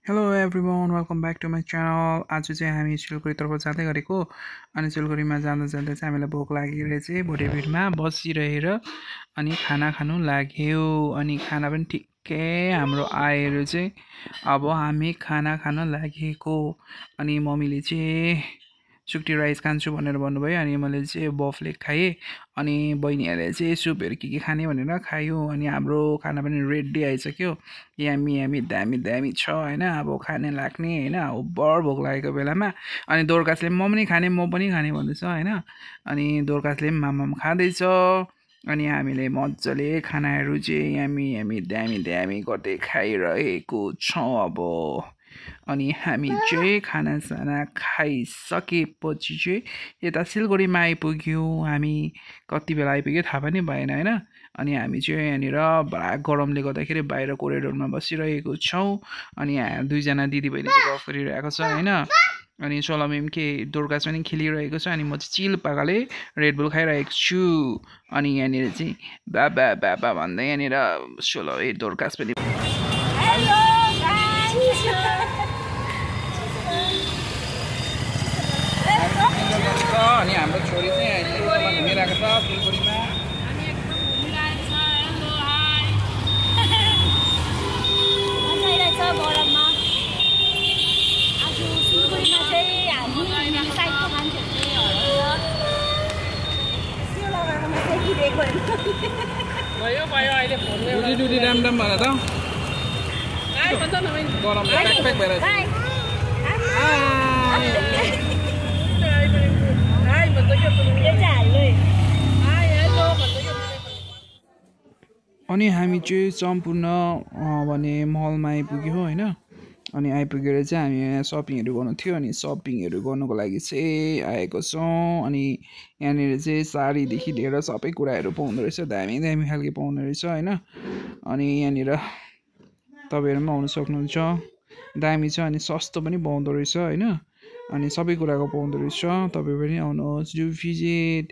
Hello everyone welcome back to my channel. आज चाहिँ हामी सिलगढीतर्फ जाँदै गरेको अनि सिलगढीमा जाँदा जाँदा चाहिँ हामीलाई भोक लागेर चाहिँ भोटेभिरमा बसिरहेर अनि खाना खानु लाग्यो। अनि खाना पनि ठिक्कै हाम्रो आएर चाहिँ अब हामी खाना खान लागेको। अनि मम्मीले चाहिँ सुक्टी राइस खान्छु भनेर भन्नुभयो। अनि मैले चाहिँ बफलेग खाएँ। अनि बहिनीहरूले चाहिँ सुपहरू के खाने भनेर खायो। अनि हाम्रो खाना पनि रेडी आइसक्यो। यामी यामी दामी दामी छ होइन। अब खाने लाग्ने होइन। ओभर भोक लागेको बेलामा अनि दोर्कासले म पनि खाने भन्दैछ होइन। अनि दोर्कासले पनि माम खाँदैछ। अनि हामीले मजाले खानाहरू चाहिँ यामी यामी दामी दामी गर्दै खाइरहेको छौँ अब। अनि हामी चाहिँ खानासाना खाइसकेपछि चाहिँ यता सिलगढीमा आइपुग्यौँ। हामी कति बेला आइपुग्यो थाहा पनि भएन होइन। अनि हामी चाहिँ यहाँनिर बडा गरमले गर्दाखेरि बाहिर कोरिडोरमा बसिरहेको छौँ। अनि दुईजना दिदीबहिनीले गफ गरिरहेको छ होइन। अनि सोलमी के दोर्कास पनि खेलिरहेको छ। अनि म चाहिँ चिल पाकाले रेडबुल खाइरहेको छु। अनि यहाँनिर चाहिँ बाबा बाबा भन्दै यहाँनिर दोर्कास पनि अनि हाम्रो छोरी चाहिँ अहिले घुमिरहेको छ सिलगढीमा। डुटी राम भएर त गरम प्याक भएर अनि हामी चाहिँ सम्पूर्ण भने मलमा आइपुग्यो होइन। अनि आइपुगेर चाहिँ हामी यहाँ सपिङहरू गर्नु थियो। अनि सपिङहरू गर्नुको लागि चाहिँ आएको छौँ। अनि यहाँनिर चाहिँ साडीदेखि लिएर सबै कुराहरू पाउँदो रहेछ। दामी दामी खालको पाउँदो रहेछ होइन। अनि यहाँनिर तपाईँहरू पनि आउनु सक्नुहुन्छ। दामी छ अनि सस्तो पनि पाउँदो रहेछ होइन। अनि सबै कुराको पाउँदो रहेछ। तपाईँ पनि आउनुहोस्, डु भिजिट।